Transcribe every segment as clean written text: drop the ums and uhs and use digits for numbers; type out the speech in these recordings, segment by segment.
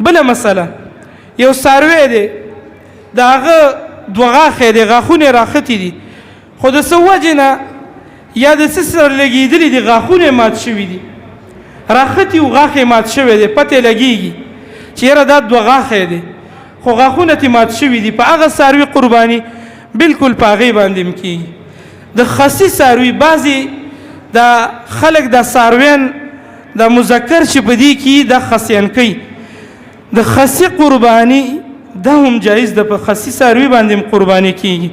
بله مسله، یو څاروی دی، د هغه دوه غاښې دی، غاښونه یې راختي دي، خو د څه وجې نه یا د څه سره لګېدلي دي، غاښونه یې مات شوي دي، راختي او غاښ یې مات شوی دی، پته یې لګېږي چې یاره دا دوه غاښی دی، خو غاښونه ترې مات شوي دي، په هغه څاروي قرباني بالکل په هغې باندې هم کېږي. د خسي څاروي، بعضې دا خلک دا څارویان دا مذکر چې په دې کې دا خسیان کوي، د خسي قرباني دا هم جایز ده، په خسي څاروي باندې هم قرباني کېږي،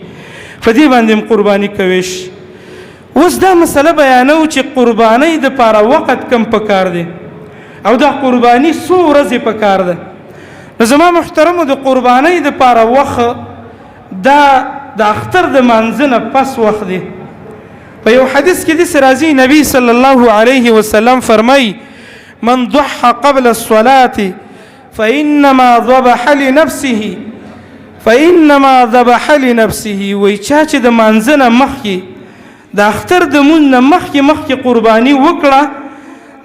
په دې باندې هم قرباني کوی شي. اوس دا مسله بیانو چې قربانۍ دپاره وخت کم پکار دی او دا قرباني څو ورځې پکار ده. نو زما محترمو، د قربانۍ دپاره وخت دا د اختر د مانځه نه پس وخت دی. په یو حدیث کې داسې راځي، نبی صلی الله علیه وسلم فرمایي: من ضحى قبل الصلاة فإنما ذبح لنفسه، فإنما ذبح لنفسه. وایي چا چې د مانځه نه مخکې، د اختر د مونځ نه مخکې مخکې قرباني وکړه،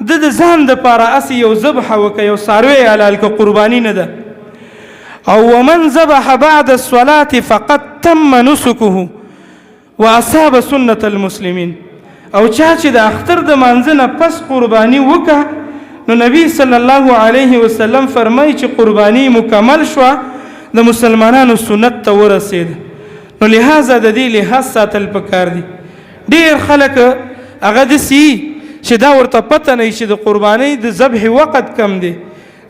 د د ځان دپاره هسې یو ذبح وکړه، یو څاروی یې حلال کړه، قرباني نه ده. او ومن ذبح بعد الصلاة فقد تم نسکه واصاب سنة المسلمین. او چا چې د اختر د مانځه نه پس قرباني وکړه، نو نبی صلی الله علیه وسلم فرمایي چې قرباني مکمل شوه، د مسلمانانو سنت ته ورسېد. نو لهذا د دې لحاظ ساتل پکار دي. ډېر خلک هغه داسې چې دا ورته پته نه چې د قربانۍ د ذبح وخت کم دی.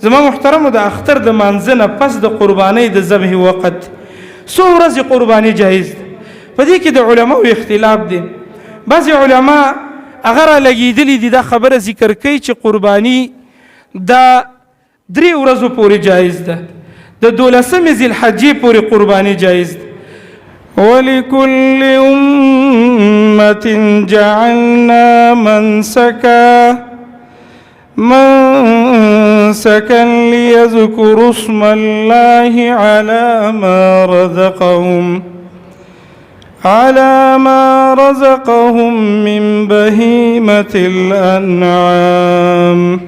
زما محترمو، د اختر د مانځه نه پس د قربانۍ د ذبح وخت څو ورځې قرباني جایز ده؟ په دې کې د علماو اختلاف دی. بعضې علما هغه را لګېدلي دي، دا خبره ذکر کوي چې قرباني دا درې ورځو پورې جایز ده، د دولسمې ذوالحجې پورې قرباني جایز ده. ولكل أمة جعلنا منسكا منسكا ليذكروا اسم الله على ما رزقهم على ما رزقهم من بهيمة الأنعام.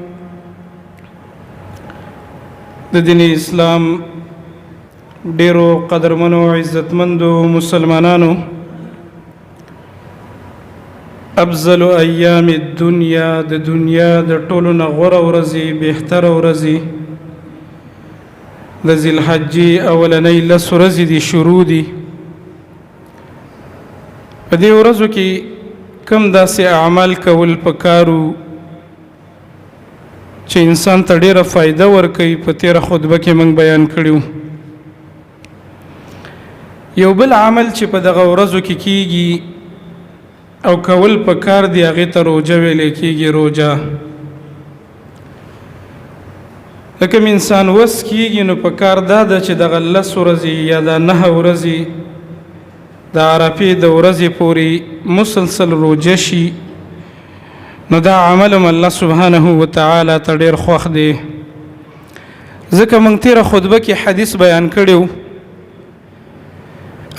د دین اسلام ډیرو قدرمنو عزتمندو مسلمانانو، افضل ایام الدنیا، د دنیا د ټولو نه غوره ورځې، بهتره ورځې د ذوالحجې اولنۍ لس ورځې دي، شروع دي. په دې ورځو کې کم داسې اعمال کول پکارو چې انسان ته ډېره فایده ورکوي، په تېره خطبه کې موږ بیان کړي. یو بل عمل چې په دغه ورځو کې کیږي او کول پکار دی، هغې ته روژه ویلی کیږي. روژه د کوم انسان وس کیږي، نو پکار دا ده چې دغه لس ورځې یا دا نهه ورځې د عرفې د ورځې پورې مسلسل روژه شي، نو دا عمل هم الله سبحانه وتعالی ته ډېر خوښ دی. ځکه موږ تېره خطبه کې حدیث بیان کړی،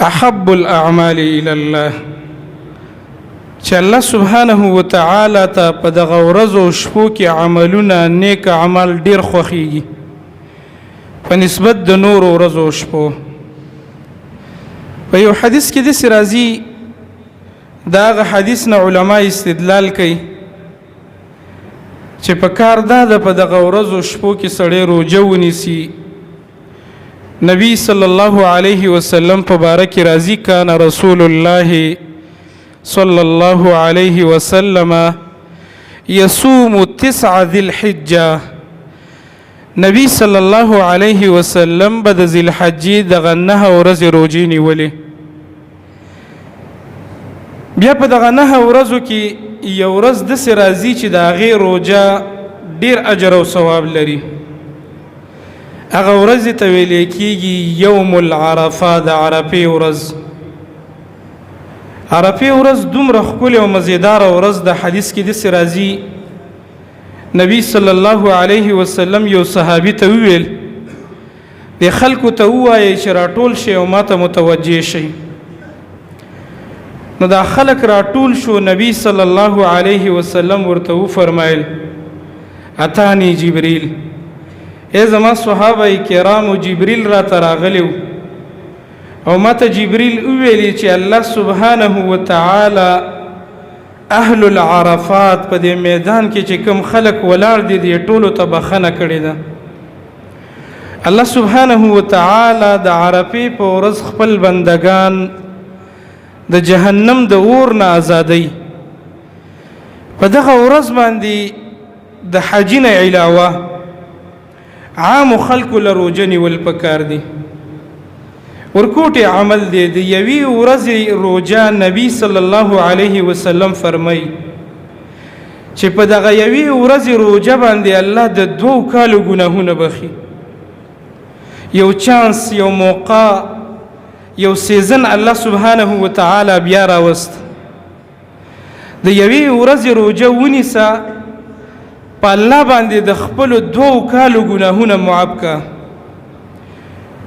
احب الاعمال الى الله، چې الله سبحانه وتعالی ته په دغه ورځو شپو کې عملونه، نیک عمل ډېر خوښیږي په نسبت د نورو ورځو شپو. په یو حدیث کې داسې راځي، د هغه حدیث نه علما استدلال کوي چې په کار دا ده په دغه ورځو شپو کې سړی روژه ونیسي. نبی صلی الله علیه وسلم په باره کې راځي، کان رسول الله صلی الله علیه وسلم يصوم تسع ذي الحجة. نبی صلی الله علیه وسلم به د ذي الحجې دغه نهه ورځې روژې نیولې. بیا په دغه نهه ورځو کې یو ورځ داسې راځي چې د هغې روژه ډېر اجر او ثواب لري. هغه ورځې ته ویلی کېږي یوم العرفه، د عرفې ورځ. عرفې ورځ دومره ښکلې او مزیداره ورځ ده. حدیث کې داسې راځي، نبی صلی الله علیه وسلم یو صحابي ته وویل، د خلکو ته ووایئ چې راټول شئ او ما ته متوجه شئ. نو دا خلک راټول شو. نبی صلی الله علیه وسلم ورته وفرمایل، اتانی جبریل، اے زما صحابه کرامو، جبریل را ته راغلی او ماته جبریل وویلې چې الله سبحانه وتعالی اهل العرفات په دې میدان کې چې کوم خلک ولاړ دي، دې ټولو ته بخښنه کړې ده. الله سبحانه وتعالی د عرفې په ورځ خپل بندگان د جهنم د اور نه ازادوي. په دغه ورځ باندې د حجي نه علاوه عام خلکو له روژه نیول پکار دي. ورکوټي عمل دی د یوې ورځې روژه. نبی صلی الله علیه وسلم فرمایي چې په دغه یوې ورځې روژه باندې الله د 2 کالو ګناهونه بخي. یو چانس، یو موقع، یو season الله سبحانه وتعالی بیا راوست. د یوې ورځې روژه ونیسه، په الله باندې د خپلو 2 کالو ګناهونه معاف کا.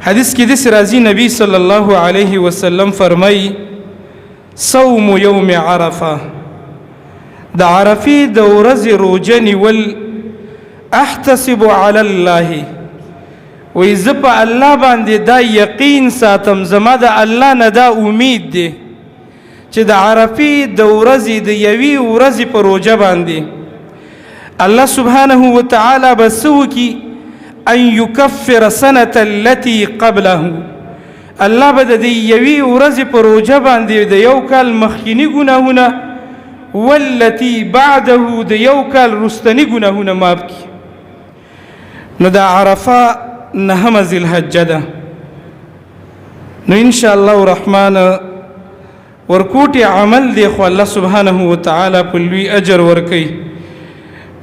حدیث کې داسې راځي، نبی صلی الله علیه وسلم فرمایي: صوم یوم عرفه، د عرفې د ورځې روژه نیول، احتسب علی الله، وی زه په الله باندې دا یقین ساتم، زما د الله نه دا امید دی چې د عرفې د ورځې د یوې ورځې په روژه باندې الله سبحانه وتعالی به څه وکړي؟ ان یکفر سنة التي قبله، الله به د دې یوې ورځې په روژه باندې د یو کال مخکیني ګناهونه، والتي بعده، د یو کال وروستني ګناهونه معاف کړي. نو د عرفه نهمه ذي الحجه ده. نو ان شاء الله الرحمن ورکوټي عمل دی، خو الله سبحانه وتعالی په لوی اجر ورکوي.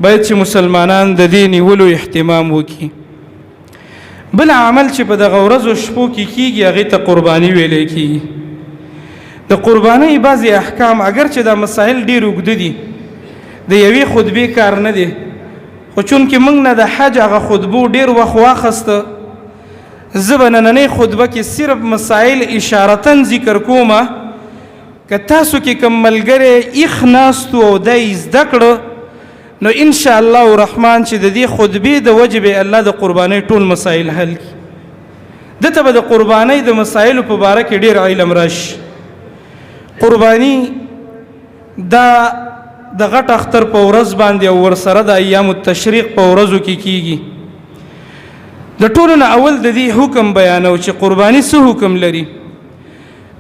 باید چې مسلمانان د دې نیولو اهتمام وکړي. بل عمل چې په دغه ورځو شپو کې کیږي، هغې ته قرباني ویلی کیږي. د قربانۍ بعضې احکام، اگر چې دا مسایل ډېر اوږده دي، د یوې خطبې کار نه دی، خو چونکې موږ نه د حج هغه خطبو ډېر وخت واخسته، زه به نننۍ خطبه کې صرف مسایل اشارتا ذکر کوم. که تاسو کې کوم ملګری ایخ ناستو او دا یې زده کړه، نو ان شاء الله الرحمن چې د دې خطبې د وجې به الله د قربانۍ ټول مسایل حل کړي. دته به د قربانۍ د مسایلو په باره کې ډېر علم راشي. قرباني دا د غټ اختر په ورځ باندې او ورسره د ایام التشریق په ورځو کې کیږي. د ټولو نه اول د دې حکم بیانو چې قرباني څه حکم لري.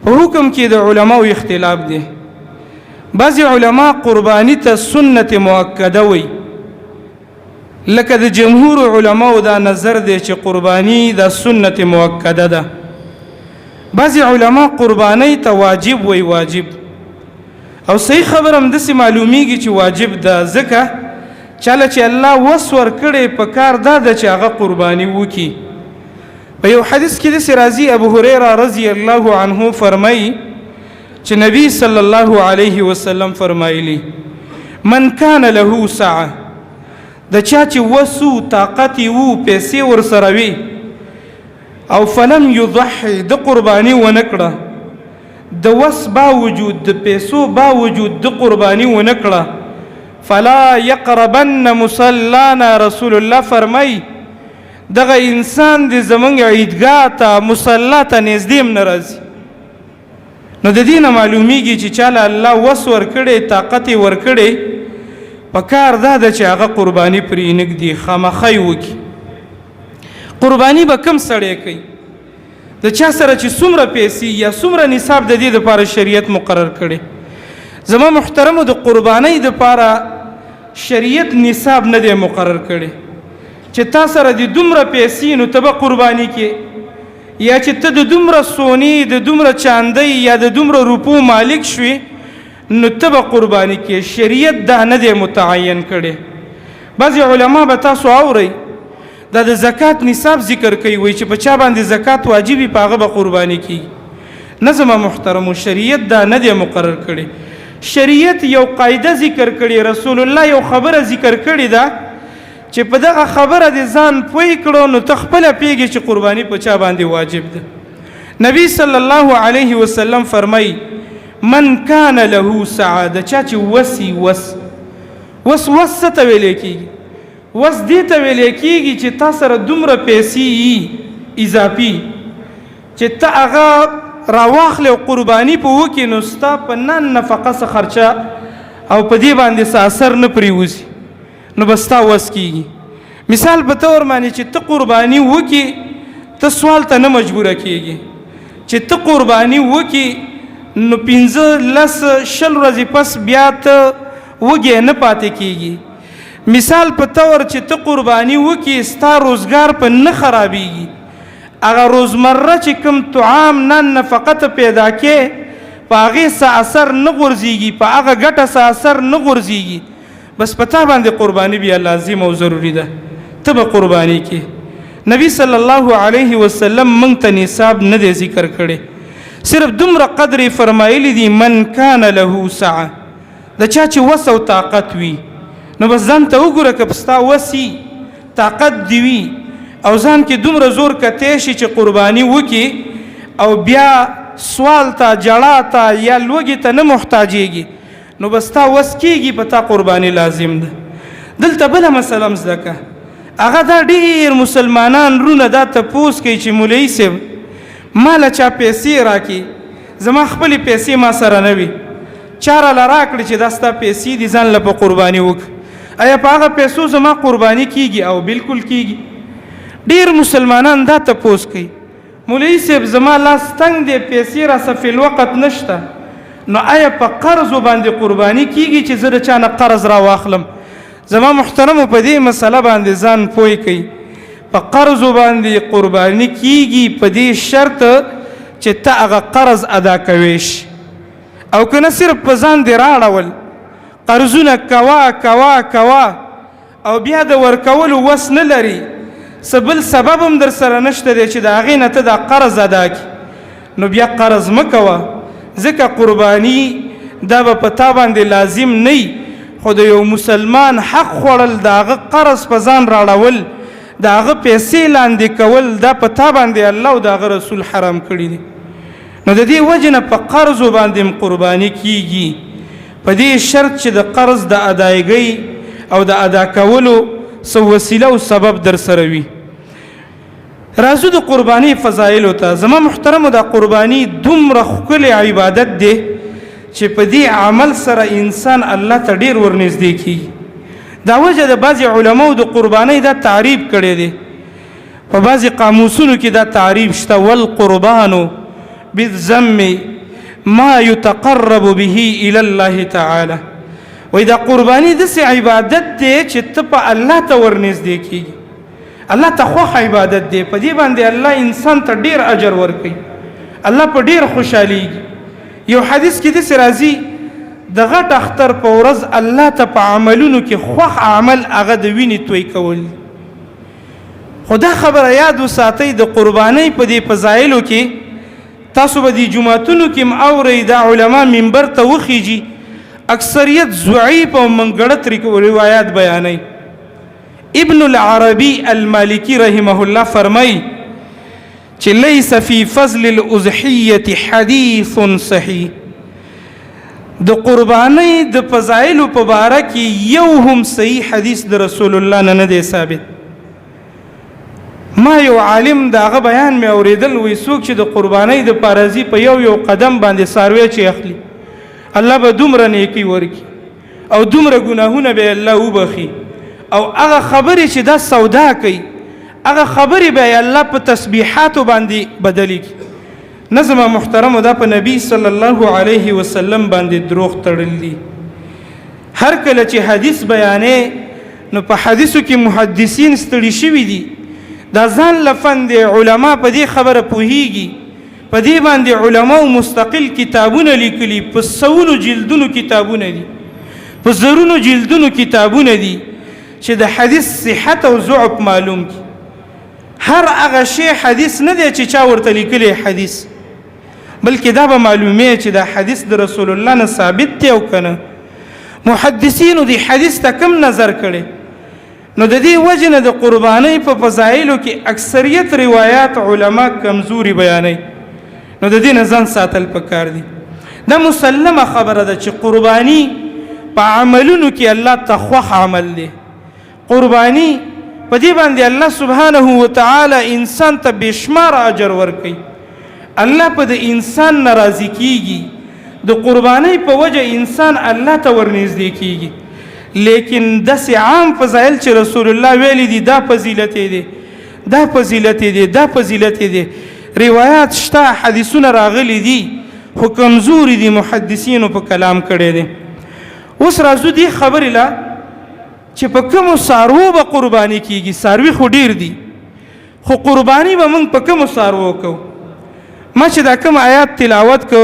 په حکم کې د علماو اختلاف دی. بعضې علما قرباني ته سنت مؤکده وایي، لکه د جمهور علماو دا نظر دی چې قرباني دا سنت مؤکده ده. بعضې علما قربانۍ ته واجب وایي، واجب. او صحیح خبره هم داسې معلومیږي چې واجب ده، ځکه چاله چې الله وس ورکړی، په کار دا ده چې هغه قرباني وکړي. په یو حدیث کې داسې راځي، ابو هریره رضی الله عنه فرمایي چې نبی صلی الله علیه وسلم فرمایلی: من کان له سعه، د چا چې وسو، طاقت یې وو، پیسې ورسره وي او فلم یضحي، د قرباني ونه کړه، د وس باوجود، د پیسو باوجود د قرباني ونه کړه، فلا یقربن مصلانا، رسول الله فرمای دغه انسان د زمونږ عیدګاه ته، مصلا ته نږدې هم نه راځي. نو د دې نه معلومیږي چې چاله الله وس ورکړي، طاقت یې ورکړي، په کار دا ده چې هغه قرباني پرې نږدي، خامخا یې وکړي. قرباني به کم سړی کوي؟ د چا سره چې څومره پیسې یا څومره نصاب د دې لپاره شریعت مقرر کړي. زما محترمو، د قربانۍ دپاره شریعت نصاب نه دی مقرر کړی چې تا سره د دومره پیسې نو ته به قرباني کې، یا چې ته د دومره سونی، د دومره چاندۍ یا د دومره روپو مالک شوې نو ته به قرباني کې. شریعت دا نه دی متعین کړی. بعضې علما به تاسو اورئ دا د زکات نصاب ذکر کوي، وایي چې په چا باندې زکات واجب وي، په هغه به قرباني کیږي. نه زما محترمو، شریعت دا نه دی مقرر کړی. شریعت یو قاعده ذکر کړي، رسول الله یو خبره ذکر کړې ده چې په دغه خبره د ځان پوی کړو نو ته خپله پوهېږې چې قرباني په چا باندې واجب ده. نبی صلی الله علیه وسلم فرمایي: من کان له سعه، د چا چې وسی، وس، وس، وس څه ته ویلی کېږي؟ وس دې ته ویل کېږي چې تا سره دومره پیسې یي اضافي چې ته هغه راواخلې او قرباني په وکړې، نو ستا په نن نفقه څه خرچه او په دې باندې څه اثر نه پرېوځي، نو به ستا وس کېږي. مثال په تور باندې چې ته قرباني وکړې، ته سوال ته نه مجبوره کېږي. چې ته قرباني وکړې نو 15 لس 20 ورځې پس بیا ته وږی نه پاتې کېږي. مثال په تور چې ته قرباني وکړې، ستا روزګار په نه خرابېږي. هغه روزمره چې کوم طعام نن نفقه ته پیدا کې، په هغې څه اثر نه غورځېږي، په هغه ګټه څه اثر نه غورځېږي. بس په تا باندې قرباني بیا لازم او ضروري ده، ته به قرباني کې. نبی صلی الله علیه وسلم مونږ ته نصاب نه دی ذکر کړی، صرف دومره قدر یې فرمایلی دی، من کان له سعه، د چا چې وس او طاقت وي. نو بس ځان ته وګوره، که ستا وسي طاقت دی وي او ځان کې دومره زور کتی شي چې قرباني وکړي او بیا سوال ته، جړا ته یا لوږې ته نه محتاجېږي، نو بس تا وس کېږي، په تا قرباني لازم ده. دلته بله مسله هم زده که، هغه دا ډېر مسلمانان رونه دا تپوس کوي چې مولوي صاحب ما له چا پیسې راکړي، زما خپلې پیسې ما سره نه وي، چا راله راکړې چې دا ستا پیسې دي، ځان له په قرباني وکړه، ایا په هغه پیسو زما قرباني کیږي؟ او بالکل کیږي. ډېر مسلمانان دا تپوس کوي، مولوي صاحب زما لاس تنګ دی، پیسې راسه فی الوقت نشته، نو آیا په قرضو باندې قرباني کیږي چې زه د چا نه قرض را واخلم؟ زما محترمو په دې مسله باندې ځان پوه کړئ، په قرضو باندې قرباني کیږي په دې شرط چې ته هغه قرض ادا کوې شي، او که نه صرف په ځان دې راړول، قرضونه کوه کوه کوه او بیا د ورکولو وس نه لري، څه بل سبب هم در سره نشته دی چې د هغې نه ته دا قرض ادا کړي، نو بیا قرض مه کوه، ځکه قرباني دا به په تا باندې لازم نه وي، خو د یو مسلمان حق خوړل، د هغه قرض په ځان راړول، د هغه پیسې لاندې کول، دا په تا باندې الله او د هغه رسول حرام کړي دي. نو د دې وجې نه په قرضو باندې هم قرباني کیږي، په دې شرط چې د قرض د ادایګۍ او د ادا کولو څه وسیله او سبب در سره وي. راځو د قرباني فضایلو ته. زما محترمو دا قرباني دومره ښکلی عبادت دی چې په دې عمل سره انسان الله ته ډېر ورنږدې کیږي. دا وجه د بعضې علماو د قربانۍ دا تعریف کړی دی، په بعضې قاموسونو کې دا تعریف شته، والقربان بالذم ما يتقرب به الى الله تعالی. وایي دا قرباني داسې عبادت دی چې ته په الله ته ورنږدې کیږي، الله ته خوښ عبادت دی، په دې باندې الله انسان ته ډېر اجر ورکوي، الله په ډېر خوشحالېږي. یو حدیث کې داسې راځي، د غټ اختر په ورځ الله ته په عملونو کې خوښ عمل هغه د وینې توی کول. خو دا خبره یاد وساتئ، د قربانۍ په دې فضایلو کې تاسو به دې جوماتونو کې هم اورئ، دا علما منبر ته وخیږي، اکثریت ضعیف او منګړت روایات بیانوي. ابن العربي المالکی رحمه الله فرمایي چې ليس فی فضل الاضحیة حدیث صحیح، د قربانۍ د فضایلو په باره کې یو هم صحیح حدیث د رسول الله نه نه دی ثابت. ما یو عالم د هغه بیان مې اورېدل، وایي څوک چې د قربانۍ د پاره ځي په یو یو قدم باندې څاروی چې اخلي، الله به دومره نیکي ورکړي او دومره ګناهونه به الله وبخي، او هغه خبرې چې دا سودا کوي هغه خبرې به الله په تسبیحاتو باندې بدلې کړي. نه زما محترمو، دا په نبی صلی الله علیه وسلم باندې دروغ تړل دي. هر کله چې حدیث بیانې نو په حدیثو کې محدثین ستړي شوي دي، دا ځان له فن دی، علما په دې خبره پوهیږي، په دې باندې علماو مستقل کتابونه لیکلي، په سوونو جلدونو کتابونه دي، په زرونو جلدونو کتابونه دي چې د حدیث صحت او ضعف معلوم کړي. هر هغه شی حدیث نه دی چې چا ورته لیکلی حدیث، بلکې دا به معلومه چې دا حدیث د رسول الله نه ثابت دی او که نه. محدثینو دې حدیث ته کم نظر کړی، نو د دې وجې نه د قربانۍ په فضایلو کې اکثریت روایات علما کمزوري بیانوي، نو د دې نه ځان ساتل پکار دي. دا مسلمه خبره ده چې قرباني په عملونو کې الله ته خوښ عمل دی. قرباني په دې باندې الله سبحانه وتعالی انسان ته بشمار اجر ورکوي. الله په د انسان ناراضي کیږي، د قربانۍ په وجه انسان الله ته ورنږدې کیږي. لیکن داسې عام فضایل چې رسول الله ویلي دي، دا فضیلت دی، دا فضیلت دی، دا فضیلت دی، روایات شته، حدیثونه راغلي دي، خو کمزوري دي، محدثینو په کلام کړی دی. اوس راځو دې خبرې له چې په کومو څاروو به قرباني کیږي. څاروي خو ډېر دي، خو قرباني به موږ په کومو څاروو کوو؟ ما چې دا کوم آیات تلاوت کو،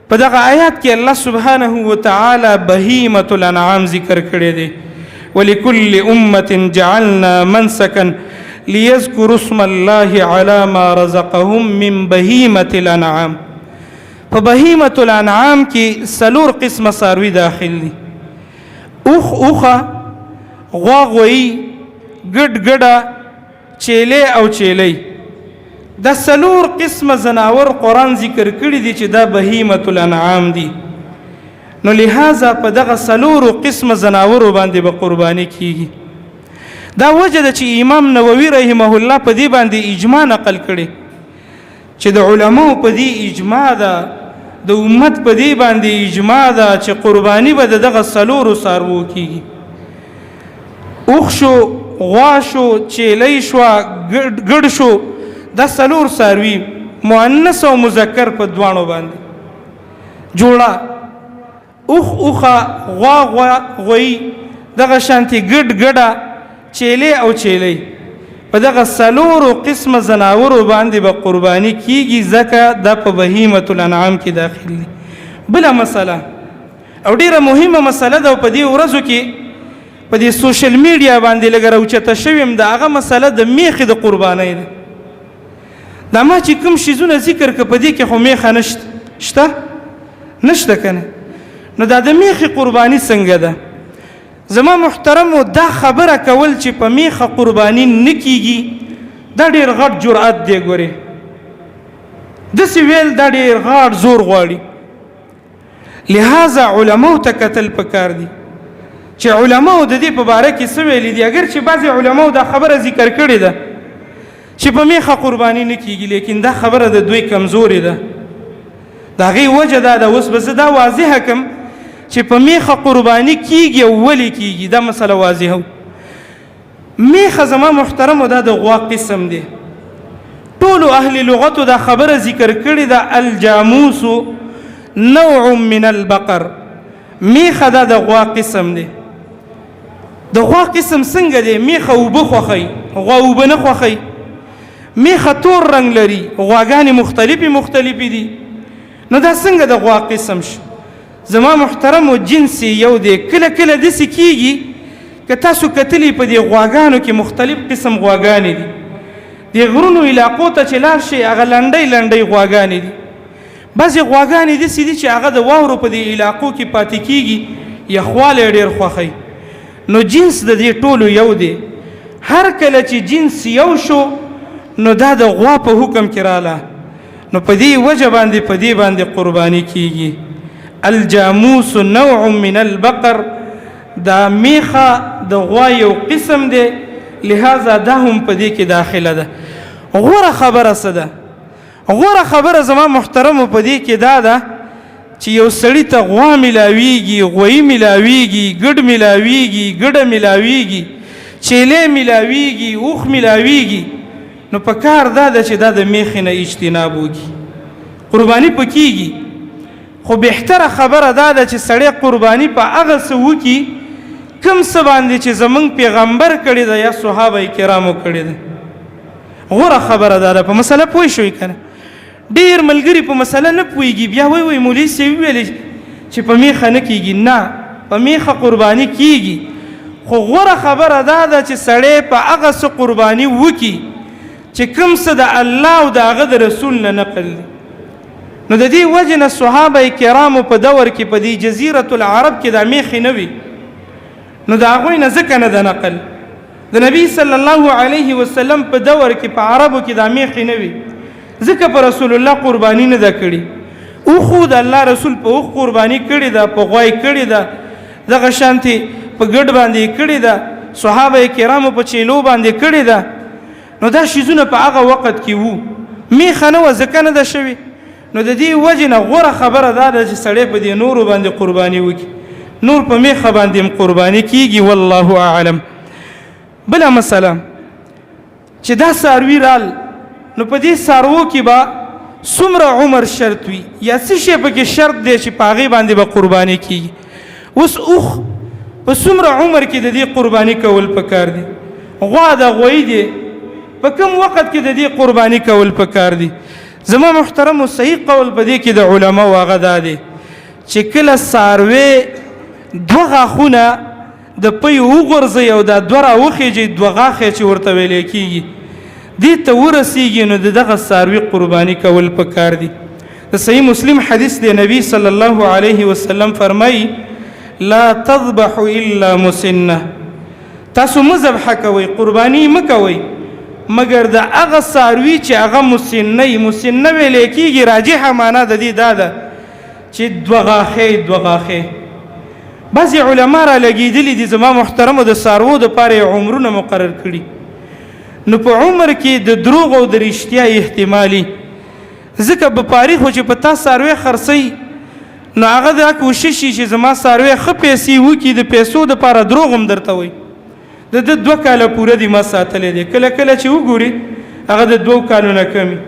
په دغه آیات کې الله سبحانه وتعالی بهیمة الانعام ذکر کړی دی. ولكل أمة جعلنا منسكا ليذكروا اسم الله على ما رزقهم من بهیمة الانعام. په بهیمة الانعام کې څلور قسمه څاروي داخل دي: اوښ اوښه، غوا غویي، ګډ ګډه، چیلې او چیلۍ. دا څلور قسمه ځناور قرآن ذکر کړي دي چې دا بهیمة الانعام دي. نو لہذا په دغه څلورو قسمه ځناورو باندې به قرباني کیږي. دا وجه ده چې امام نووي رحمه الله په دې باندې اجماع نقل کړي چې د علماو په دې اجماع ده، د امت په دې باندې اجماع ده چې قرباني به د دغه څلورو څاروو کیږي. اوښ شو، غوا شو، چیلۍ شوه، ګډ شو، دا څلور څاروي مؤنث او مذکر په دواړو باندې جوړه، اوښ اوښه، غوا غوا غویي، دغه شانتې ګډ ګډه، چیلې او چیلۍ، په دغه څلورو قسمه ځناورو باندې به قرباني کیږي، ځکه دا په بهیمة الانعام کې داخل دي. بله مسله او ډیره مهمه مسله ده، په دې ورځو کې په دې سوشل میډیا باندې لږه راوچته شوې هم ده، هغه مسله د میخې د قربانۍ ده. دا ما چې کوم شیزونه ذکر که په دې کې خو میخه نشته، شته نشته که نه؟ نو دا د میخې قرباني څنګه ده؟ زما محترمو، دا خبره کول چې په میخه قرباني نه کیږي دا ډېر غټ جرأت دی. ګورې داسې ویل دا ډېر غټ زور غواړي. لہذا علماو ته کتل پکار دي چې علماو د دې په باره کې څه ویلي دي. اګر چې بعضې علماو دا خبره ذکر کړې ده چې په میخه قرباني نه کیږي، لیکن دا خبره د دوی کمزورې ده. د هغې وجه دا ده، اوس به زه دا واضحه کړم چې په میخه قرباني کیږي او ولې کیږي، دا مسله واضحه. میخه زما محترمو دا د غوا قسم دی. ټولو اهل لغتو دا خبره ذکر کړې ده، الجاموس نوع من البقر. میخه دا د غوا قسم دی. د غوا قسم څنګه دی؟ میخه اوبه خوښوي، غوا اوبه نه خوښوي. میخه تور رنګ لري، غواګانې مختلفې مختلفې دي. نو دا څنګه د غوا قسم شو؟ زما محترمو، جنس یو دی. کله کله داسې کیږي که تاسو کتلی په دې غواګانو کې مختلف قسم غواګانې دي. د غرونو علاقو ته چې لاړ شئ هغه لنډۍ لنډۍ غواګانې دي. بعضې غواګانې داسې دي چې هغه د واورو په دې علاقو کې پاتې کیږي، یخوالی ډېر خوښوي. نو جنس د دې ټولو یو دی. هر کله چې جنس یو شو نو دا د غوا په حکم کې راله، نو په دې وجه باندې په دې باندې قرباني کیږي. الجاموس نوع من البقر، دا میخه د غوا یو قسم دی، لہذا دا هم په دې کې داخله ده. غوره خبره څه ده؟ غوره خبره زما محترمو په دې کې دا ده چې یو سړي ته غوا ملاویږي، غویی ملاویږي، ګډ ملاویږي، ګډه ملاویږي، چیلې ملاویږي، اوښ ملاویږي، نو په کار دا ده چې دا د میخې نه اجتناب وکړي، قرباني پکېږي. خو بهتره خبره دا ده چې سړی قرباني په هغه څه وکړي کوم څه باندې چې زمونږ پیغمبر کړې ده یا صحابه کرامو کړې ده. غوره خبره دا ده. په مسله پوه شوئ که نه؟ ډېر ملګري په مسله نه پوهېږي، بیا وایي وایي مولوي صاحب وویلې چې په میخه نه کېږي. نه، په میخه قرباني کېږي، خو غوره خبره دا ده چې سړی په هغه څه قرباني وکړي چې کوم څه د الله او د هغه د رسول نه نقل دي. نو د دې وجې نه صحابه کرامو په دور کې په دې جزیرة العرب کې دا میخې نه وي، نو د هغوی نه ځکه نه ده نقل. د نبی صلی الله علیه وسلم په دور کې په عربو کې دا میخې نه وي، ځکه په رسول الله قرباني نه ده کړې. اوښو د الله رسول په اوښ قرباني کړې ده، په غوا یې کړې ده، دغه شانتې په ګډ باندې یې کړې ده، صحابه کرامو په چیلو باندې کړې ده. نو دا شیزونه په هغه وخت کې وو، میخه نه وه ځکه نه ده شوې. نو د دې وجې نه غوره خبره دا ده چې سړی په دې نورو باندې قرباني وکړي، نور په میخه باندې هم قرباني کیږي، والله اعلم. بله مسله چې دا څاروي رال، نو په دې څاروو کې به څومره عمر شرط وي یا څه شی پکې شرط دی چې په هغې باندې به قرباني کیږي؟ اوس اوښ په څومره عمر کې د دې قرباني کول پکار دي؟ غوا د غویی دی په کوم وخت کې د دې قرباني کول پکار دي؟ زما محترم صحیح قول په دې کې د علماو هغه دا دی چې کله څاروی دوه غاښونه د پی وغورځوي او دا دوه راوخېږي، دوه غاښی چې ورته ویلی کېږي، دې ته ورسیږي، نو د دغه څاروي قرباني کول پکار دي. د صحیح مسلم حدیث دی، نبی صلی الله علیه وسلم فرمایي لا تذبح الا مسنه، تاسو مه ذبح کوئ، قرباني مه کوئ مګر د هغه څاروي چې هغه مسنه وي. مسنه ویلی کېږي، راجحه معنا د دې دا ده چې دوه غاښی، دوه غاښی. بعضې علما را لګېدلي دي زما محترمو د څاروو دپاره یې عمرونه مقرر کړي، نو په عمر کې د دروغ او د رښتیا احتمالي، ځکه بپاري خو چې په تا څاروی خرڅوي نو هغه دا کوشش شي چې زما څاروی ښه پیسې وکړي، د پیسو دپاره دروغ هم درته وایي. د ده 2 کاله پوره دي ما ساتلی دی، کله کله چې وګوري هغه د 2 کالو نه کمي،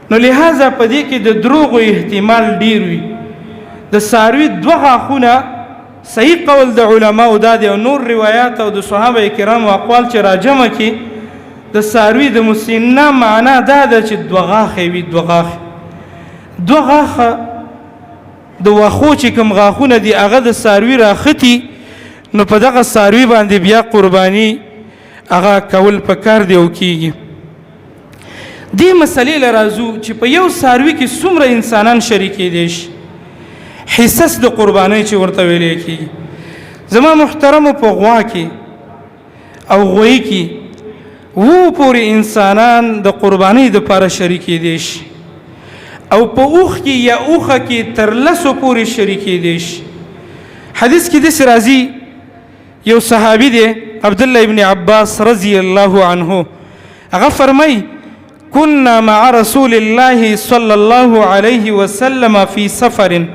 نو لهذا په دې کې د دروغو احتمال ډیر وي. د څاروي 2 غاښونه صحیح قول د علماو دا دی، او نور روایات او د صحابه کرامو اقوال چې راجمع کړي، د څاروي د مسنه معنا دا ده چې 2 غاښې وي، 2 غاښې، 2 غاښه د واښو چې کوم غاښونه دي هغه د څاروي راختي، نو په دغه څاروي باندې بیا قرباني هغه کول پکار دی او کیږي. دې مسئلې له راځو چې په یو څاروي کې څومره انسانان شریکېدی شي، حصص د قربانۍ چې ورته ویلی کېږي. زما محترمو په غوا کې او غویي کې وو پورې انسانان د قربانۍ دپاره شریکېدی شي، او په اوښ کې یا اوښه کې تر 10 پورې شریکېدی شي. حدیث کې داسې راځي، یو صحابي دی عبدالله ابن عباس رضی الله عنه، هغه فرمایي كنا مع رسول الله صلى الله عليه وسلم في سفر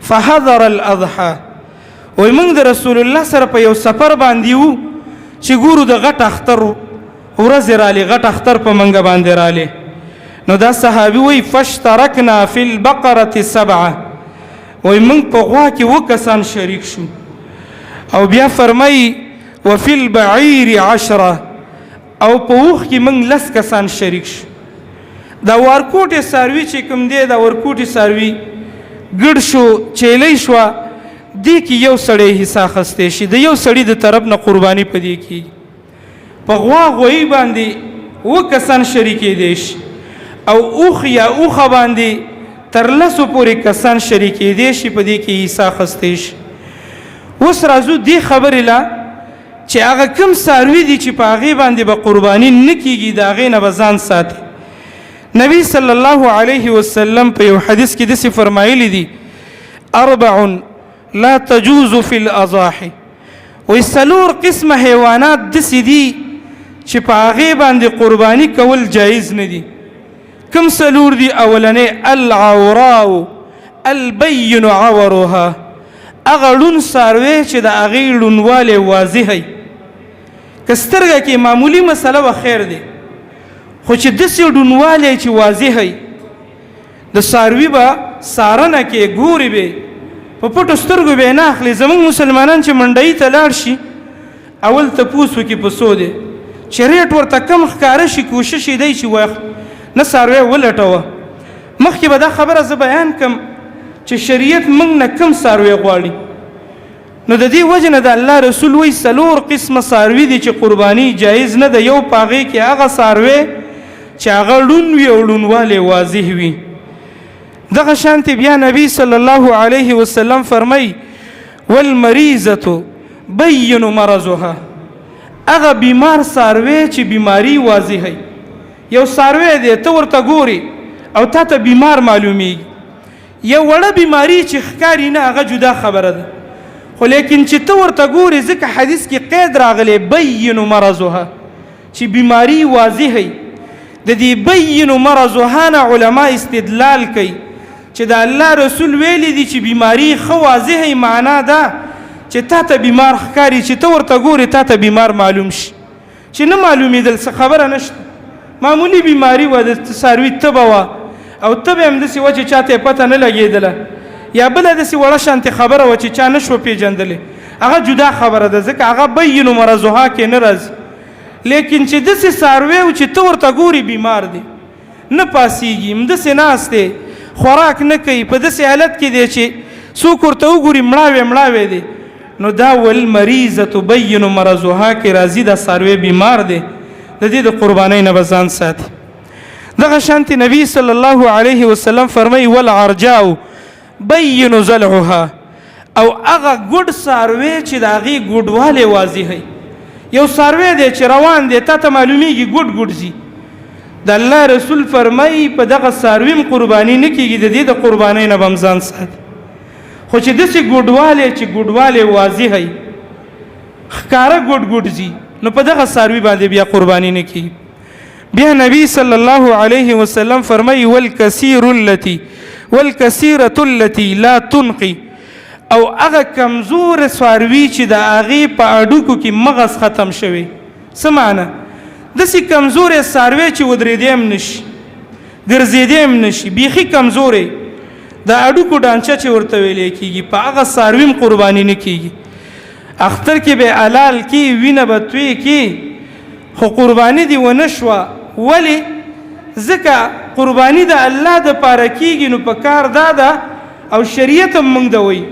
فحضر الأضحى. وای موږ د رسول الله سره په یو سفر باندې وو چې ګورو د غټ اختر ورځې رالې، غټ اختر په منګه باندې رالې. نو دا صحابي وایي فاشترکنا فی البقرة 7، وایي موږ په غوا کې 7 کسان شریک شو. او بیا فرمایي وفي البعیر 10، او په اوښ کې موږ 10 کسان شریک شو. دا ورکوټې څاروي چې کوم دی، دا ورکوټې څاروي ګډ شو، چیلۍ شوه، دې کې یو سړی حصه اخیستی شي، د یو سړي د طرف نه قرباني په دې کېږي. په غوا غویي باندې 7 کسان شریکېدی شي، او اوښ یا اوښه باندې تر 10 پورې کسان شریکېدی شي، په دې کې حصه اخیستی شي. اوس راځو دې خبرې له چې هغه کوم څاروي دي چې په هغې باندې به قرباني نه کېږي، د هغې نه به ځان ساتي. نبی صلی الله علیه وسلم په یو حدیث کې داسې فرمایلی دي، 4 لا تجوز فی الاضاحي، وایي 4 قسمه حیوانات داسې دي چې په هغې باندې قرباني کول جایز نه دي. کوم 4 دي؟ اولنی العوراء البین عورها، هغه ړوند څاروی چې د هغې ړوندوالی واضح وي، که سترګه کې معمولي مسله وه خیر دی، خو چې داسې ړوندوالی چې واضح وي، د څاروي به څارنه کې ګوري به، په پټو سترګو به یې نه اخلي. زموږ مسلمانان چې منډۍ ته لاړ شي اول تپوس وکړي په څو دی، چې ریټ ورته کم ښکاره شي کوشش یې دی چې واخلي، نه څاروی ولټوه. مخکې به دا خبره زه بیان کړم چې شریعت موږ نه کم څاروی غواړي. نو د دې وجې نه د الله رسول وایي 4 قسمه څاروي دي چې قرباني جایز نه ده. یو په هغې کې هغه څاروی چې هغه ړوند وي او ړوندوالی واضح وي. دغه شانتې بیا نبی صلی الله علیه وسلم فرمایي والمریضة بین مرضها، هغه بیمار څاروی چې بیماری واضح وي. یو څاروی دی ته ورته ګورې او تا ته بیمار معلومیږي، یو وړه بیماری چې ښکاري نه هغه جدا خبره ده، خو لیکن چې ته ورته ګورې، ځکه حدیث کې قید راغلی بین مرضها، چې بیماری واضح وي. د دې بین مرضها نه علما استدلال کوي چې د الله رسول ویلي دي چې بیماری ښه واضح وي، معنا دا چې تا ته بیمار ښکاري، چې ته ورته ګورې تا ته بیمار معلوم شي. چې نه معلومېدل څه خبره نشته، معمولي بیماری وه، د څاروي تبه وه او تبه هم داسې وه چې چاته یې پته نه لګېدله، یا بله داسې وړه شانتې خبره وه چې چا نه شوه پېژندلې، هغه جدا خبره ده، ځکه هغه بین مرضها کې نه راځي. لیکن چې داسې څاروی و چې ته ورته ګورې بیمار دی، نه پاسېږي، همداسې ناست دی، خوراک نه کوي، په داسې حالت کې دی چې څوک ورته وګوري مړاوی مړاوی دی، نو دا والمریضة بین مرضها کې راځي، دا څاروی بیمار دی، د دې د قربانۍ نه به ځان ساتي. دغه شانتې نبی صلی الله علیه وسلم فرمایي والعرجاء بین ضلعها، او هغه ګډ څاروی چې د هغې ګډوالی واضح وي. یو څاروی دی چې روان دی، تا ته معلومیږي ګډ ګډ ځي، د الله رسول فرمایي په دغه څاروي هم قرباني نه کېږي، د دې د قربانۍ نه به هم ځان ساتي. خو چې داسې ګډوالی چې ګډوالی واضح وي، ښکاره ګډ ګډ ځي، نو په دغه څاروي باندې بیا قرباني نه کېږي. بیا نبی صلی الله علیه وسلم فرمایي والکثیر التي والکثیرة التي لا تنقي، او هغه کمزور څاروي چې د هغې په هډوکو کې مغز ختم شوی. څه معنا؟ داسې کمزوری څاروی چې ودرېدی هم نشي، ګرځېدی هم نشي، بیخي کمزوری، د هډوکو ډانچه چې ورته ویلی کېږي، په هغه څاروي هم قرباني نه کېږي. اختر کې به حلال کی، وینه به توی کی، خو قرباني دې ونه شوه. ولې؟ ځکه قرباني د الله دپاره کېږي، نو په کار دا ده او شریعت هم موږ ته وایي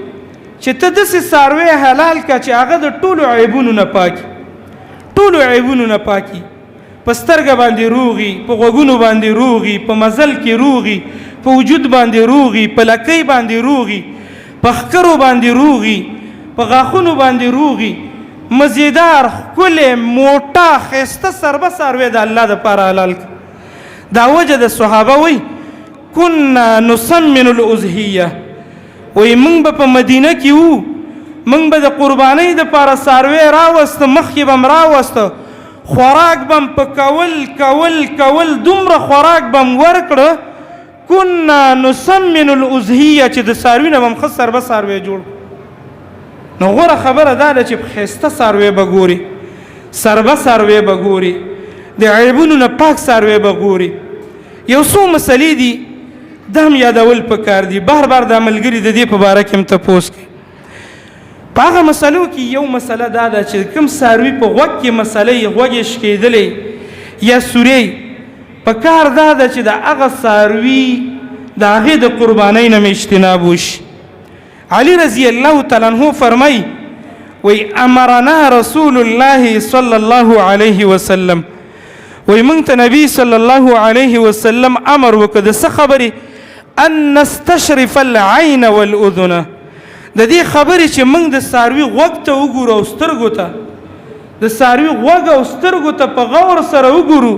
چې ته داسې څاروی حلال که چې هغه د ټولو عیبونو نه پاکي، ټولو عیبونو نه پاکي، په سترګه باندې روغي، په غوږونو باندې روغي، په مزل کې روغي، په وجود باندې روغي، په لکۍ باندې روغي، په ښکرو باندې روغي، په غاښونو باندې روغي، مزیدار، ښکلی، موټه، ښایسته سربه څاروی د الله دپاره حلال کړه. دا وجه د صحابه وایي كنا نسمن الأضحیه، وایي موږ به په مدینه کې وو، موږ به د قربانۍ دپاره څاروی راوسته، مخکې به م راوسته، خوراک به م په کول کول کول، دومره خوراک به م ورکړه، كنا نسمن الأضحیه، چې د څاروي نه به م ښه سربه څاروی جوړ. نو غوره خبره دا ده چې په ښایسته څاروی به ګوري، سربه څاروی به ګوري، د عیبونو نه پاک څاروی به ګوري. یو څو مسلې دي دا هم یادول پکار دي، بار بار دا ملګري د دې په باره کې هم تپوس کوي. په هغه مسلو کې یو مسله دا ده چې کوم څاروي په غوږ کې مسله یې غوږ یې شکېدلی یا سوری، په کار دا ده چې د هغه څاروي د هغې د قربانۍ نه مې اجتناب وشي. علی رضی الله تعالی عنہ فرمای وی امرنا رسول الله صلی الله علیه وسلم، وی مونږ ته نبی صلی الله علیه وسلم امر وکړ د څه خبرې؟ ان نستشرف العین والاذن، د دې خبرې چې مونږ د څاروي غوږ ته وګورو او سترګو ته، د څاروي غوږ او سترګو ته په غور سره وګورو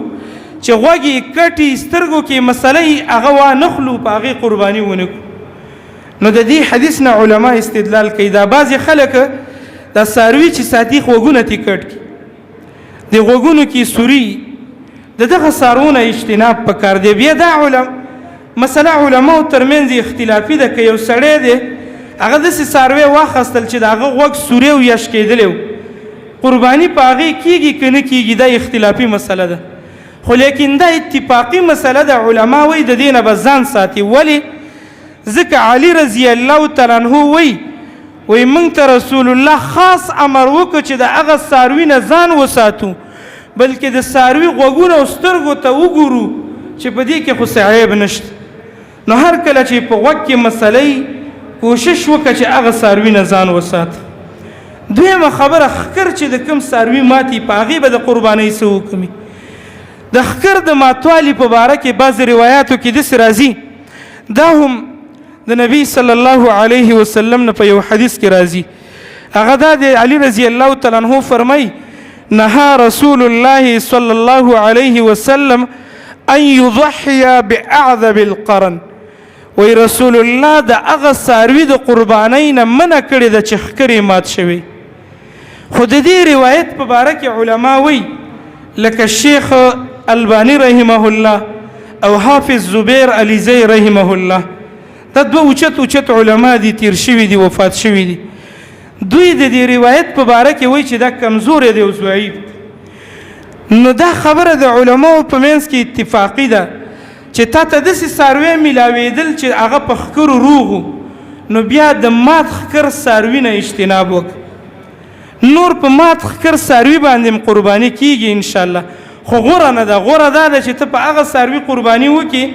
چې غوږ یې کټي، سترګو کې مسله یې، هغه وانخلو، په هغې قرباني ونه کړو. نو د دې حدیث نه علما استدلال کوي، دا بعضې خلک دا څاروي چې ساتي غوږونه ترې کټ کړي، د غوږونو کې سوري، د دغه څاروو نه اجتناب پکار دی. بیا دا مسله علماو ترمنځ اختلافي ده، که یو سړی دی هغه داسې څاروی واخیستل چې د هغه غوږ سوری او یا شکېدلی و، قرباني په هغې کېږي که نه کېږي، دا اختلافي مسله ده. خو لیکن دا اتفاقي مسله ده، علما وایي د دې نه به ځان ساتي. ولې؟ ځکه علی رضی الله تعالی عنه وایي، وایي موږ ته رسول الله خاص امر وکړ چې د هغه څاروي نه ځان وساتو، بلکې د څاروي غوږونو او سترګو ته وګورو چې په دې کې خو څه عیب نشته. نو هر کله چې په غوږ کې مسله وي، کوشش وکړه چې هغه څاروي نه ځان وساته. دویمه خبره، ښکر چې د کوم څاروي ماتي په هغې به د قربانۍ څه وکړي. د ښکر د ماتوالي په باره کې بعضې روایاتو کې داسې راځي، دا هم د نبی صلی الله علیه وسلم نه په یو حدیث کې راځي، هغه دا دی، علی رضی الله تعالی عنہ فرمایي نهى رسول الله صلی الله علیه وسلم ان يضحي باعذب القرن، وی رسول الله د هغه څاروي د قربانۍ نه منع کړې ده چې ښکر یې مات شوی. خو د دې روایت په باره کې علما وایي لکه شیخ البانی رحمه الله او حافظ زبیر علیزی رحمه الله، دا دوه اوچت اوچت علما دي، تیر شوي دي، وفات شوي دي. دوی د دې روایت په باره کې وایي چې دا کمزوری دی او ضعیف. نو دا خبره د علماو په منځ کې اتفاقي ده چې تا ته داسې څاروی میلاوېدل چې هغه په ښکرو روغ و، نو بیا د مات ښکر څاروي نه اجتناب وکړه. نور په مات ښکر څاروي باندې هم قرباني کیږي انشاءالله، خو غوره نه ده. غوره دا ده چې ته په هغه څاروي قرباني وکړي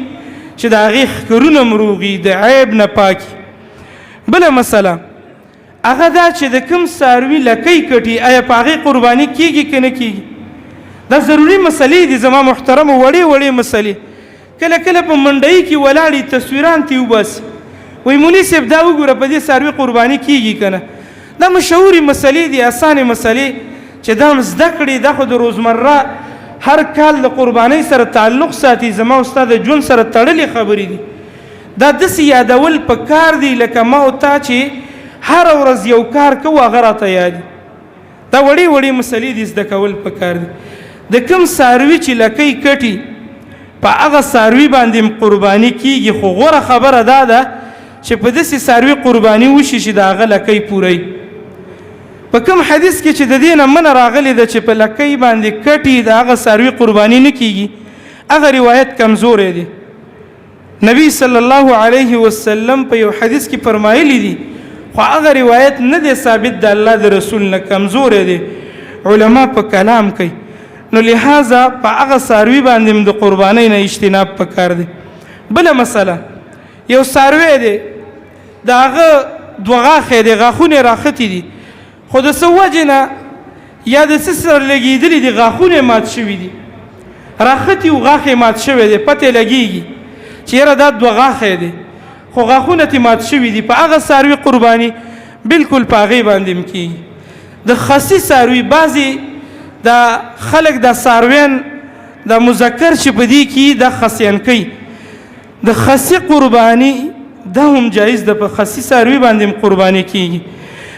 چې د هغې ښکرونه هم روغي، د عیب نه پاکي. بله مسله هغه دا چې د کوم څاروي لکۍ کټي، آیا په هغې قرباني کیږي که نه کیږي؟ دا ضروري مسلې دي زما محترمو، وړې وړې مسلې. کله کله په منډۍ کې ولاړې تصویران ترې وباسي، وایي مولوي صاحب دا وګوره په دې څاروي قرباني کیږي که نه؟ دا مشهورې مسلې دي، اسانې مسلې چې دا هم زده کړې. دا خو د روزمره هر کال د قربانۍ سره تعلق ساتي، زما او ستا د ژوند سره تړلې خبرې دي. دا داسې یادول په کار دي لکه ما او تا چې هره ورځ یو کار کوو هغه راته یاد. دا وړې وړې مسلې دي، زده کول په کار دي. د کوم څاروي چې لکۍ کټي په هغه څاروي باندې هم قرباني کیږي، خو غوره خبره دا ده چې په داسې څاروي قرباني وشي چې د هغه لکۍ پوره وي. په کوم حدیث کې چې د دې نه منع راغلې ده چې په لکۍ باندې کټي د هغه څاروي قرباني نه کیږي، هغه روایت کمزوری دی. نبی صلی الله علیه وسلم په یو حدیث کې فرمایلی دي، خو هغه روایت نه دی ثابت د الله د رسول نه، کمزوری دی، علما په کلام کوي. نو لهذا په هغه څاروي باندې هم د قربانۍ نه اجتناب پکار دی. بله مسله، یو څاروی دی، د هغه دوه غاښی دی، غاښونه یې راختي دي، خو د څه وجې نه یا د څه سره لګېدلي دي، غاښونه یې مات شوي دي، راختي او غاښ یې مات شوی دی، پته یې لګېږي چې یاره دا دوه غاښی دی، خو غاښونه ترې مات شوي دي. په هغه څاروي قرباني بالکل په هغې باندې هم کېږي. د خسي څاروي، بعضې دا خلک دا څارویان دا مذکر چې په دې کې دا خسیان کوي، د خسي قرباني دا هم جایز ده، په خسي څاروي باندې هم قرباني کېږي،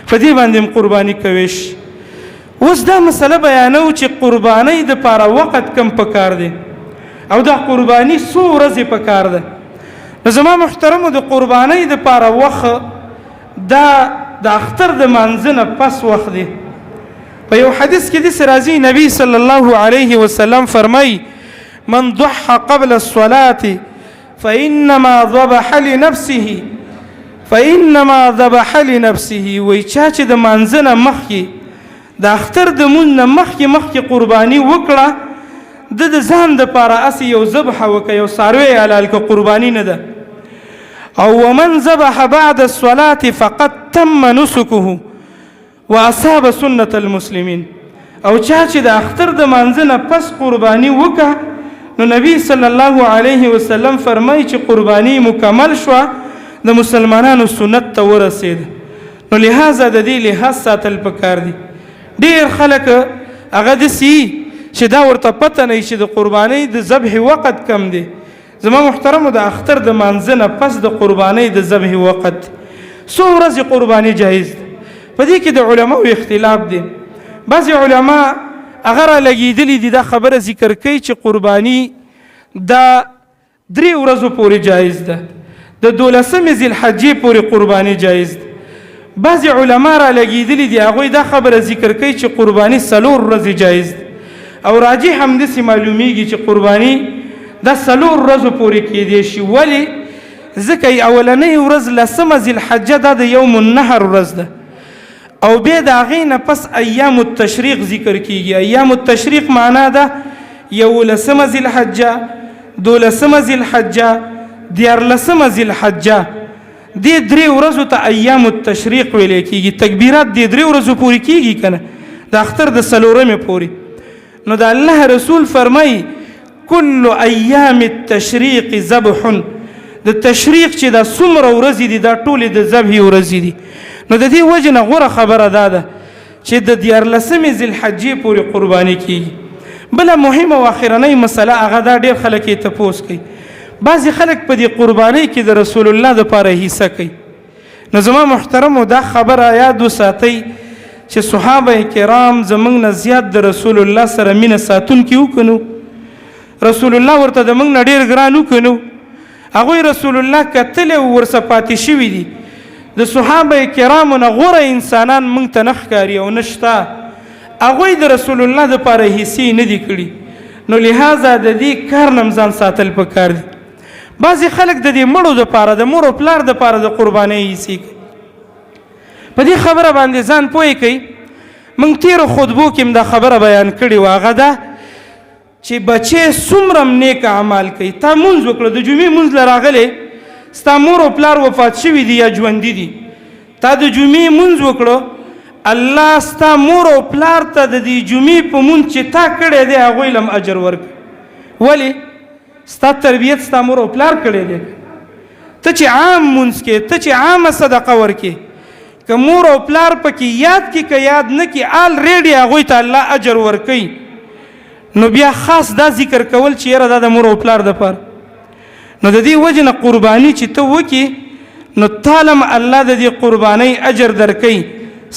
په دې باندې هم قرباني کوی شي. اوس دا مسله بیانو چې قربانۍ دپاره وخت کم پکار دی او دا قرباني څو ورځې پکار ده. نو زما محترمو، د قربانۍ دپاره وخت دا د اختر د مانځه نه پس وخت دی. په یو حدیث کې داسې راځي، نبی صلی الله علیه وسلم فرمایي: من ضحى قبل الصلاة فإنما ذبح لنفسه، فإنما ذبح لنفسه. وایي چا چې د مانځه نه مخکې، د اختر د مونځ نه مخکې مخکې قرباني وکړه، د د ځان دپاره هسې یو ذبحه وکړه، یو څاروی حلال کړه، قرباني نه ده. او ومن ذبح بعد الصلاة فقد تم نسکه واصاب سنة المسلمین. او چا چې د اختر د مانځه نه پس قرباني وکړه، نو نبی صلی الله علیه وسلم فرمایي چې قرباني مکمل شوه، د مسلمانانو سنت ته ورسېد. نو لهذا د دې لحاظ ساتل پکار دي. ډېر خلک هغه داسې چې دا ورته پته نه چې د قربانۍ د ذبح وخت کم دی. زما محترمو، د اختر د مانځه نه پس د قربانۍ د ذبح وخت څو ورځې قرباني جایز ده؟ په دې کې د علماو اختلاف دی. بعضې علما هغه را لګېدلي دي، دا خبره ذکر کوي چې قرباني دا درې ورځو پورې جایز ده، د دولسمې ذوالحجې پورې قرباني جایز ده. بعضې علما را لګېدلي دي، هغوی دا خبره ذکر کوي چې قرباني څلور ورځې جایز ده، او راجح هم داسې معلومیږي چې قرباني دا څلور ورځو پورې کېدی شي. ولې؟ ځکه اولنۍ ورځ لسمه ذوالحجه دا د یوم النهر ورځ ده، او بیا د هغې نه پس ایام التشریق ذکر کیږي. ایام التشریق معنا ده یولسمه ذوالحجه، دولسمه ذوالحجه، دیارلسمه ذوالحجه، دې درې ورځو ته ایام التشریق ویلی کیږي. تکبیرات دې درې ورځو پورې کیږي که نه، د اختر د څلورمې پورې. نو د الله رسول فرمایي: کل ایام التشریق ذبح. د تشریق چې دا څومره ورځې دي، دا ټولې د ذبحې ورځې دي. نو د دې وجې نه غوره خبره دا ده چې د دیارلسمې ذوالحجې پورې قرباني کیږي. بله مهمه او اخرنۍ مسله هغه دا، ډېر خلک یې تپوس کوي، بعضې خلک په دې قربانۍ کې د رسول الله دپاره حصه کوي. نو زما محترمو دا خبره یاد وساتئ چې صحابه کرام زمونږ نه زیات د رسول الله سره مینه ساتونکي وکنو، رسول الله ورته د موږ نه ډېر ګران وکنو، هغوی رسول الله کتلی او ورسره پاتې شوي دي. د صحابه کرامو نه غوره انسانان موږ ته نه ښکاري او نشته، هغوی د رسول الله دپاره حصې نه دي کړي. نو لهذا د دې کار نه هم ځان ساتل پکار دي. بعضې خلک د دې مړو دپاره، د مور او پلار دپاره د قربانۍ حصې کوي. په دې خبره باندې ځان پوه کوي. موږ تېرو خطبو کې هم دا خبره بیان کړې وه، هغه ده چې بچی څومره هم نیک اعمال کوي، تا مونځ وکړه، د جمعې مونځ له راغلی، ستا مور او پلار وفات شوي دي یا ژوندي دي، تا د جمعې مونځ وکړو، الله ستا مور او پلار ته د دې جمعې په مونځ چې تا کړی دی هغوی له هم اجر ورکړي. ولې؟ ستا تربیت ستا مور او پلار کړی دی. ته چې عام مونځ کې، ته چې عامه صدقه ورکې، که مور او پلار پکې یاد کې که یاد نه کې، آلریډي هغوی ته الله اجر ورکوي. نو بیا خاص دا ذکر کول چې یاره دا د مور او پلار دپاره، نو د دې وجې نه قرباني چې ته وکې نو تالم الله د دې قربانۍ اجر درکوي،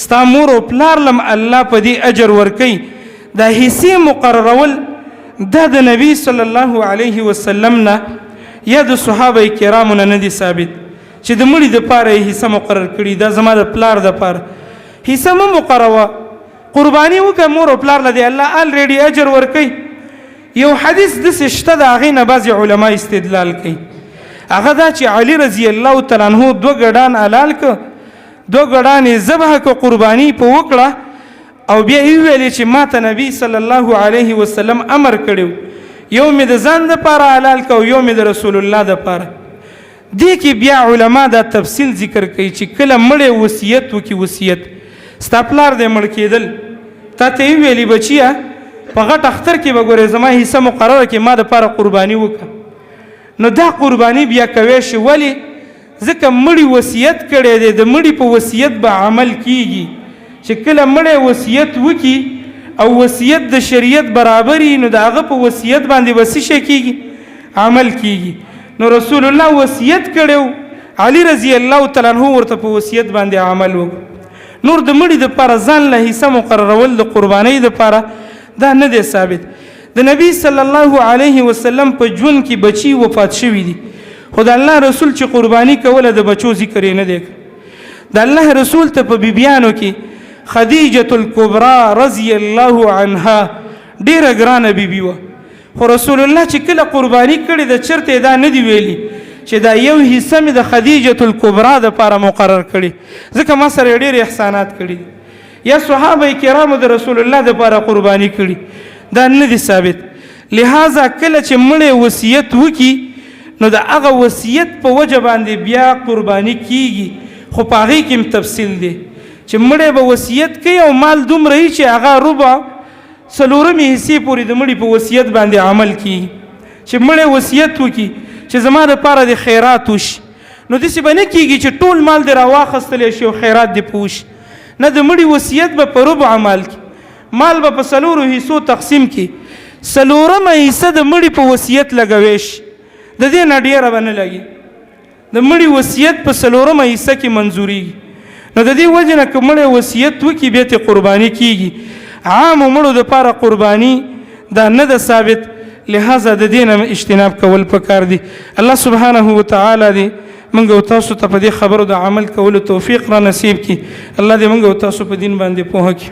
ستا مور او پلار لم الله په دې اجر ورکوي. دا حصې مقررول دا د نبی صلی الله علیه وسلم نه یا د صحابه کرامو نه نه دي ثابت چې د مړي دپاره یې حصه مقرر کړي، دا زما د پلار دپاره حصه مه مقرروه، قرباني وکړه مور او پلار له دې الله الریډي اجر ورکوي. یو حدیث داسې شته د هغې نه بعضې علما استدلال کوي، هغه دا چې علي رضی الله تعالی عنه دوه ګډان حلال که، دوه ګډان یې ذبح که، قرباني په وکړه، او بیا یې وویلې چې ما ته نبی صلی الله علیه وسلم امر کړی، یو مې د ځان دپاره حلال که او یو مې د رسول الله دپاره. دې کې بیا علما دا تفصیل ذکر کوي چې کله مړی وصیت وکړي، وصیت ستا پلار دی مړ کېدل، تا ته یې وویلې بچیه په غټ اختر کې به ګورې زما حصه مقرره کړې، ما دپاره قرباني وکړه، نو دا قرباني بیا کوی شي. ولې؟ ځکه مړي وصیت کړی دی، د مړي په وصیت به عمل کیږي. چې کله مړی وصیت وکړي او وصیت د شریعت برابر وي، نو د هغه په وصیت باندې به څه شی کیږي؟ عمل کیږي. نو رسول الله وصیت کړی، علي رضی الله تعالی عنه ورته په وصیت باندې عمل وکړ. نور د مړي دپاره ځان له حصه مقررول د قربانۍ دپاره دا نه دی ثابت. د نبی صلی الله علیه وسلم په ژوند کې بچي وفات شوي دي، خو د الله رسول چې قرباني کوله د بچو ذکر یې نه دی کړی. د الله رسول ته په بیبیانو کې خدیجة الکبرى رضی الله عنها ډیره ګرانه بیبي وه، خو رسول الله چې کله قرباني کړې ده چېرته یې دا نه دي ویلي چې دا یو حصه مې د خدیجة الکبرى دپاره مقرر کړې، ځکه ما سره یې ډېر احسانات کړي دي، یا صحابه کرامو د رسول الله دپاره قرباني کړي، دا نه دي ثابت. لهذا کله چې مړی وصیت وکړي نو د هغه وصیت په وجه باندې بیا قرباني کیږي، خو په هغې کې هم تفصیل دی چې مړی به وصیت کوي او مال دومره وي چې هغه ربع څلورمې حصې پورې د مړي په وصیت باندې عمل کیږي. چې مړی وصیت وکړي چې زما دپاره دې خیرات وشي، نو داسې به نه کیږي چې ټول مال دې راواخیستلی شي او خیرات دې په وشي، نه، د مړي وصیت به په ربع مال کې، مال به په څلورو حصو تقسیم کړي، څلورمه حصه د مړي په وصیت لګوی شي، د دې نه ډېره به نه لګي. د مړي وصیت په څلورمه حصه کې منظوریږي. نو د دې وجې نه که مړی وصیت وکړي بیا ترې قرباني کیږي. عامو مړو دپاره قرباني دا نه ده ثابت، لهذا د دې نه اجتناب کول پکار دي. الله سبحانه وتعالی دې موږ او تاسو ته په دې خبرو د عمل کولو توفیق را نصیب کړي. الله دې موږ او تاسو په دین باندې پوهه کړي.